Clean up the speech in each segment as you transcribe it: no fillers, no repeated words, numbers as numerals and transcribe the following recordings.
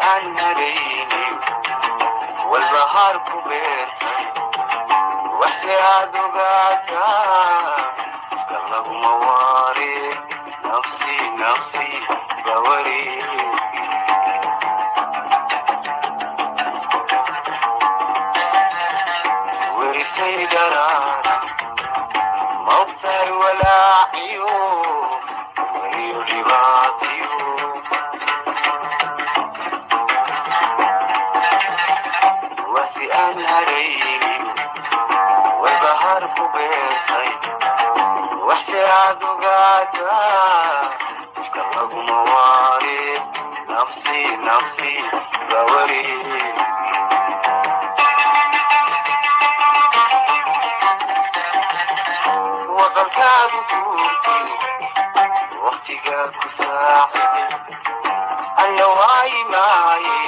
Aan haraynin walbahaar ku beertay, waxse aad ogaataa ifka laguma waare. Nafsi nafsi bawareegi. Werisay dharaara maogtahay walaaciyo weliyo dhibaatiyo. Wasi aan haraynin walbahaar ku beertay, waxse aad ogaataa ifka laguma waare. Nafsi nafsi bawareegi. Waqalkaagu guurtiyo waqtigaa ku saaciday, alla waayi maaye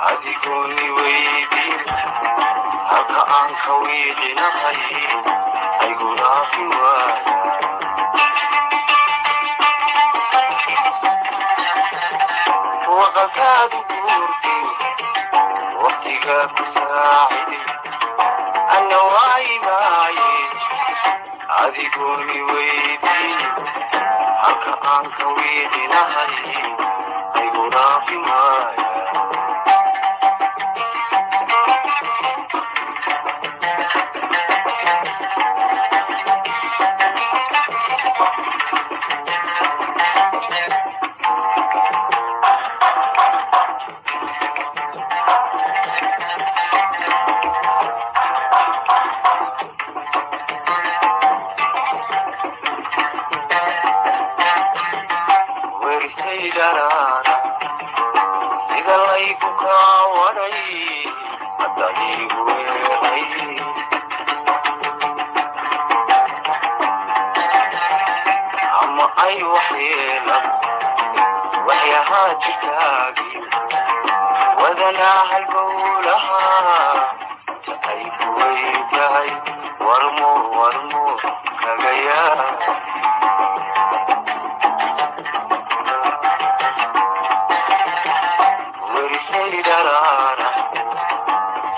adigooni weydiin halka aan ka wiiqinahay aygu dhaafi waaya. Waqalkaagu guurtiyo waqtigaa ku saaciday, alla waayi maaye adigooni weydiin halka aan ka wiiqinahay aygu dhaafi waaya. Werisay dharaara sida laygu kaawadhay haddaad iigu weeray, ama ay waxyeelan waxyahaa jirkaagiyo wadanaa halbowlaha ta ay ku weyn tahay warmo warmo kagayaa. Werisay dharaara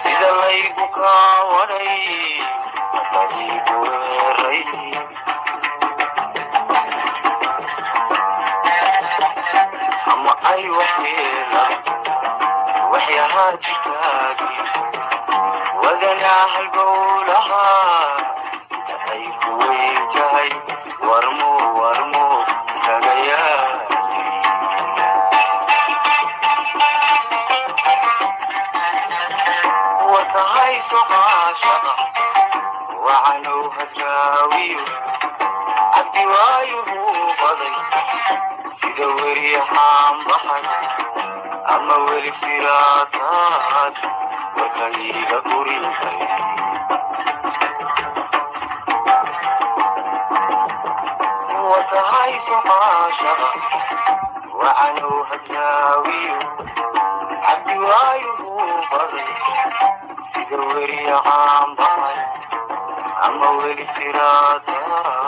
sida laygu kaawadhay haddaad iigu weeray, ama ay waxyeelan waxyahaa jirkaagiyo wadanaa halbowlaha inta ay ku weyn tahay warmo warmo kagayaa. Warkahayso caashaqa wacanow hadraawiyo cabdi waayuhuu baday sida weriyaxaan baxay ama weli firaataad warkayga gurintay. Warkahayso caashaqa wacanow hadraawiyo cabdi waayuhuu baday sida weriyaxaan baxay ama weli firaataad